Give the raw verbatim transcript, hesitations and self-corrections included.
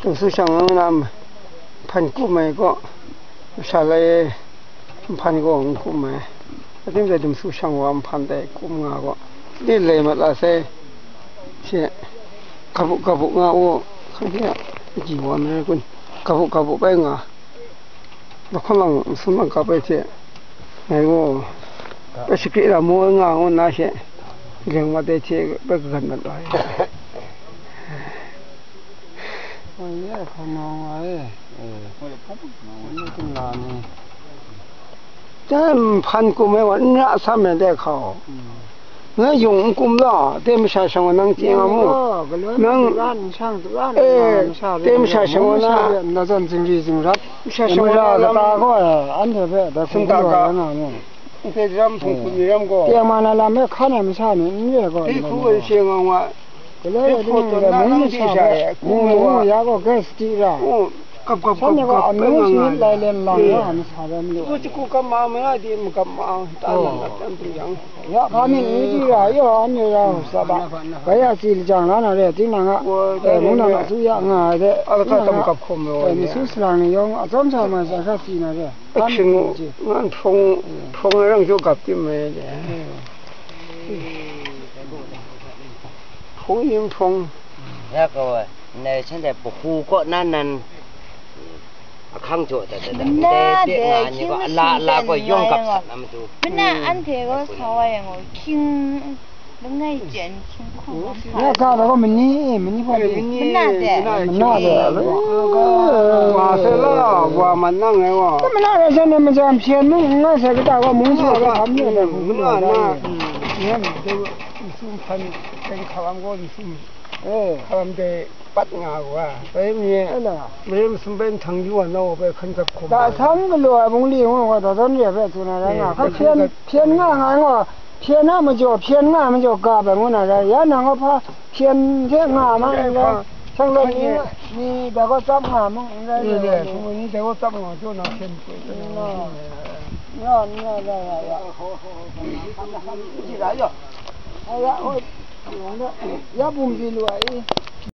Dum su shang nga na, hpan kum ai gaw, masha lai e, hpan gaw n kum ai. Ating dai dum su shang wa hpan dai kum nga gaw, ni lai mat la sai, she, kabu kabu nga u, hkang hte a, agyi wa marai kun, kabu kabu bai nga, lahkawng lang masum lang kap ai hte, ngai gaw, bai sakri lam mu nga ngu nna she, leng mat ai hte bai kagan mat wa ai. Oi, ye, hpa nang ai. Eh. Oi, hpa nang ai. Oi, hpa nang ai. Dai hpan kum ai wa, n ra sam ai dai hkau. Hmm. Ngai yung n kum la, dai masha shang wa nang chye nga mu. Nang, eh, dai masha shang wa na, masha shang wa na, masha shang wa na, kata gaw, eh, anhte hpe dai hkung sumta ga nga mu. N hpe ram hpung hpun ni ram gaw. Teng ma na lam e hkan ai masha ni n re gaw, dai hku gaw n shing nga wa. Galoi dai hpawt tawn na nang di sha e, hku mu wa. Ya gaw gas ti ra. Oh, kap, kap, kap, kap, anu nga nga. Lai lem lang wa, masha ram lu. Hku hku kap ma, ma di ma kap ma, ta na na tam tu yang. Ya, hpa mi ni di ra, ya, anu ya, sa ba. Ga ya si jang la na re, tinang a, eh, mung na na su ya nga de. Ala ka tam kap hkawm lo, eh, ni su salang ni yawng, a tsawm sa ma sa ka si na re. Action ngan hprawng, hprawng ai rang jaw gap tim ai de. Hprawng yin hprawng. Ya kaw ai, ndai shanhte pahu kaw nan nan, ahkang jaw dat dat dat, ndai de nga ai ni gaw, ala ala gaw yawng gap sat na matu. Mana anhte gaw sa wa yang gaw, hkying Langai jen hkying hkawng lam hpa. Ya ga la gaw mani, mani hpa de. Mani de. Mani de. Wa se la, wa man nang ngai wa. Mana ra shan na majan hpyen mung nga se kata gaw mung sa ga ham ne da. Mani na. Ngan de sum hpan teng hkalam gaw sum. Eh. Hkalam de pat nga wa. Bai mi. Ala. Mare masum bai ntang yu wa na wa bai hkan gap hkawm. Da sang galaw ai bungli ngu wa da zawn re bai tsun na ra nga. Hka hpyen, hpyen nga nga nga. Hpyen a majaw, hpyen nga majaw ga bai ngu na rai, ya nang a hpa hpyen hte nga ma n rai, shang law ni, ni dai gaw tsap nga ma n rai, ni dai gaw tsap nga jaw na hpyen hte na, nga, nga, ya, ya, ya. Ya, ya, ya, bum di lu ai.